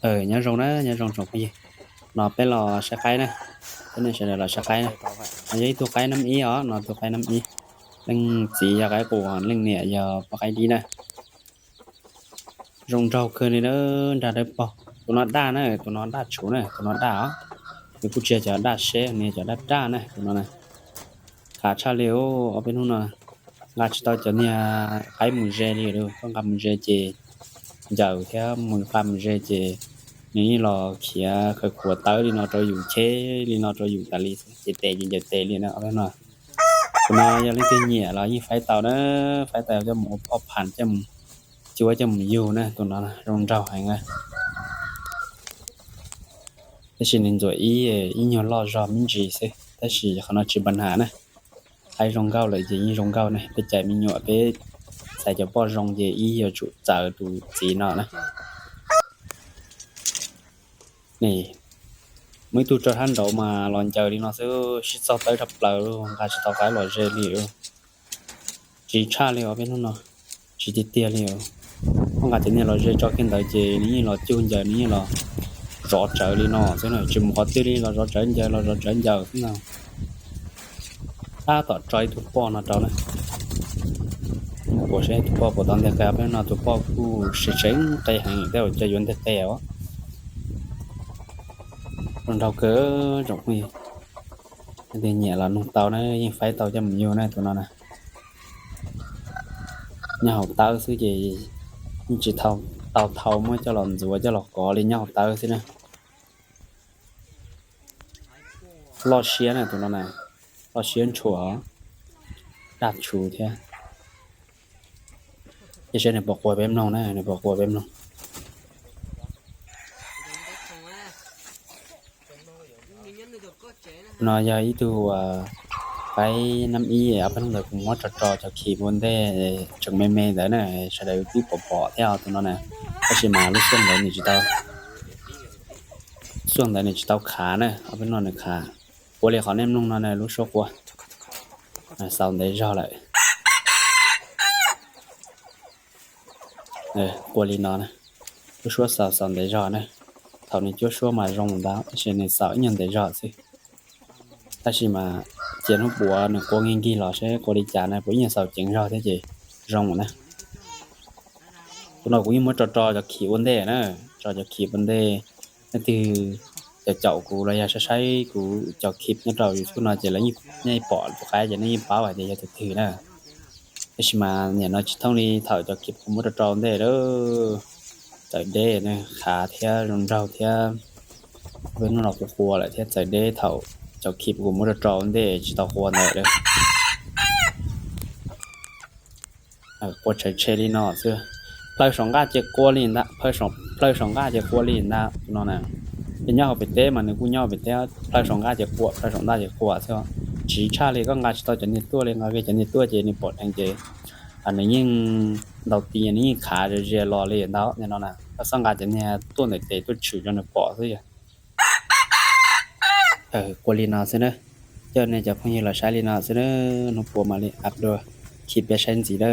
Nyob zoo na, nyob zoo tsoom phooj ywg. No peb los saib qaib na, peb nej sawv daws los saib qaib na. No yog ib tug qaib nab ib os, no tus qaib nab ib. Leej txiv yog qaib qus, leej niam yog poj qaib dib na. Zoo nraug kawg li na, nrag dawb paug. Tus no daj na, tus no daj tshuv na, tus no daj os. Nws kuj tsis yog cov daj seb, nws yog cov daj daj na, tus no na. Khav tshaj li, ob peb hnub no nqa tsis tau cov niag qaib mus ze li, koj nqa mus ze ces ncaws thiab, mus nqa mus ze ces nws yeej los khiav khaws khuav tawb li no rau yus, cheb li no rau yus tas li, ces tes ces ncaws tes li na. Tus no yog leej twg nyiam los yeej faib tau na, faib tau coj mus ua phoj pham, coj mus cuab coj mus yug na, tus no zoo nraug heev na. Tab sis nws ntxuam ib, ib nyuag loj zog me ntsis xwb, tab sis qhov no tsis npam nas na. Qaib zoo nkauj lawm ces yeej zoo nkauj ne, peb cais me nyuam peb txais cov poj zoo ces ib yuav tsum txawv tus txiv no na. Muaj ib tug rau sab nraud mas los ncaws li no xwb, sib txog tawb tshaj plaws, nqa tsis tau qaib los ze li. Tsis tshaj li os peb hnub no, tsis tiag tiag li. Koj nqa cov niag los ze tso kiag ntawd ces nws yeej los cug ncaws, nws yeej los zov tsawv li no xwb na, tsis mus qhov twg li los zov tsawv ncaws, los zov tsawv ncaws xwb na. Tab tom tso ib tug poj no rau na, ua seb tus poj puas tau nteg qe. Peb no tus poj kuj seev seev qe heev, tej zaum yuav nteg qe os. Zoo nraug kawg tsoom phooj ywg, leej twg nyiam los nug tau na, yeej faib tau coj mus yug na tus no na. Nyob hauv tawb xwb ces yeej tsis tau thau muab coj los ntxuav coj los kov li, nyob hauv tawb xwb na. Loj siab na tus no na, loj siab ntshua, daj tshuv thiab. Cia saib nws puas qua peb mloog na, nws puas qua peb mloog. No yog ib tug qaib nab ib, ob peb hnub ntawd kuv muab tso tso cov khim ua ntej tseem me me ntawd na, sawv daws twb pom pom thiab tus no na. Tab sis mas lub xuaj ntawd nws tsis tau, xuaj ntawd nws tsis tau khav na, ob peb hnub no nws khav. Ua li qhov nej mloog no na, lub suab qua xaus ntev zog lawm. Qua li no, lub suab xaus xaus ntev zog na. Thaum nws cuab suab mas zoo ntau tab sis nws xaus ib nyuag ntev zog xwb. Tab sis mas cia hnub puav nws qua nkig nkig los seb qua li cas na, puas ib nyuag xaus ceev zog thiab ces zoo na. Tus no kuv yeej muab tso tso cov khim ua ntej na, tso cov khim ua ntej. Leej twg caum caum kuv los yog saib saib kuv cov khim nyob rau YouTube no ces lawv yeej pom tus qaib ces nej yeej paub hais tias yog tus twg na. Tab sis mas nim no tsis thooj li thaum cov khim kuv muab rau rau ntej lawm. Txawv deb, khav thiab zoo nraug thiab. Peb hnub no kuv qua lawm thiab txawv deb thaum cov khim kuv muab rau rau ntej tsis tau qua ntawd lawm. Qua tshawv tshe li no xwb. Plhaw saum nqaj ces qua li ntag, plhaw saum nqaj ces qua li ntag no na. Ces nyob hauv pem teb mas nws kuj nyob hauv pem teb, plhaw saum nqaj ces qua, plhaw saum ntaj ces qua xwb. Tsis tshaj li koj nqa tsis tau cov niag tuaj li, nqa kiag cov niag tuaj ces nws pom dheev ces nws yeej ntaus ti, nws yeej khav ze ze los li ntag no na. Koj txhob nqa cov niag tuaj ntawm tes tuaj tshwm rau nws pom xwb yog. Qua li no xwb na. Coj nej cov phooj ywg los saib li no xwb na. Hnub puav mam li ua dua khib peb saib ntxiv na.